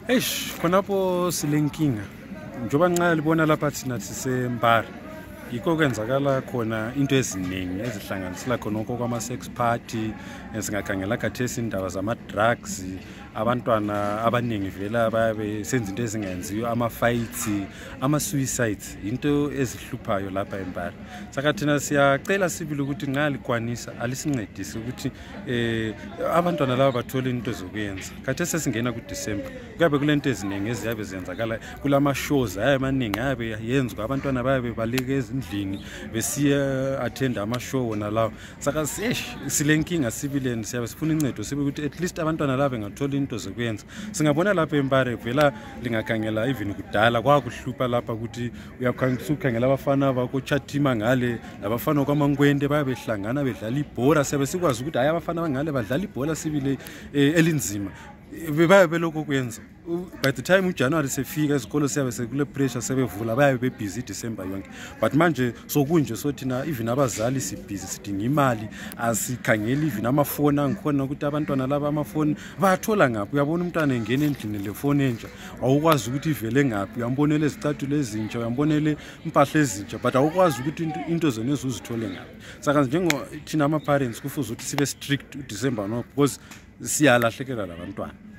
Khonapho silenkinga njoba nxa libona lapha thina sisembari yikho kwenzakala khona into eziningi ezihlanganisela khona okwama sex party esingakhangela khathesi indaba zama drugs abantwana abaningi vela bayabe senza into ezingenziyo ama fights ama suicides into ezihluphayo lapha embari saka thina siyacela sibili ukuthi nxa likwanisa alisincedise ukuthi abantwana laba bathole into zokwenza khathesi singena ku December kuyabe kulento eziningi eziyabe zenzakala kulama shows ayamaningi ayabe yenzwa abantwana bayabe baleke ezindlini besiya attend ama show wona lawo saka silenkinga sibileni siyabe sifuna incedo sibe ukuthi at least abantwana laba bengathola into zokwenza singabona lapha embari vela lingakhangela even kudala kwakuhlupha lapha ukuthi uyakhanisa ukukhangela abafana bakho chatima ngale labafana kwamangwende bayabehlangana bedlala ibhola siyabe sikwazi ukuthi hayi abafana bangale badlala ibhola sibile elinzima bebayabe lokho kwenza by the time uJanuary sefika izikolo siyabe sekule pressure sebevula bayabe busy December yonke but manje sokunje sothina even abazali sibhizi sidinga imali asikhangeli even amafoni angikhona ukuthi abantwana laba amafoni bathola ngaphi uyabona umntwana engena endlini lefoni entsha awukwazi ukuthi ivele ngaphi uyambonela izicathulo ezintsha uyambonela impahla ezintsha but awukwazi ukuthi into zona uzithole ngaphi saka njengo thina ama parents kufuze ukuthi sibe strict uDecember no because siyalahlekela labantwana.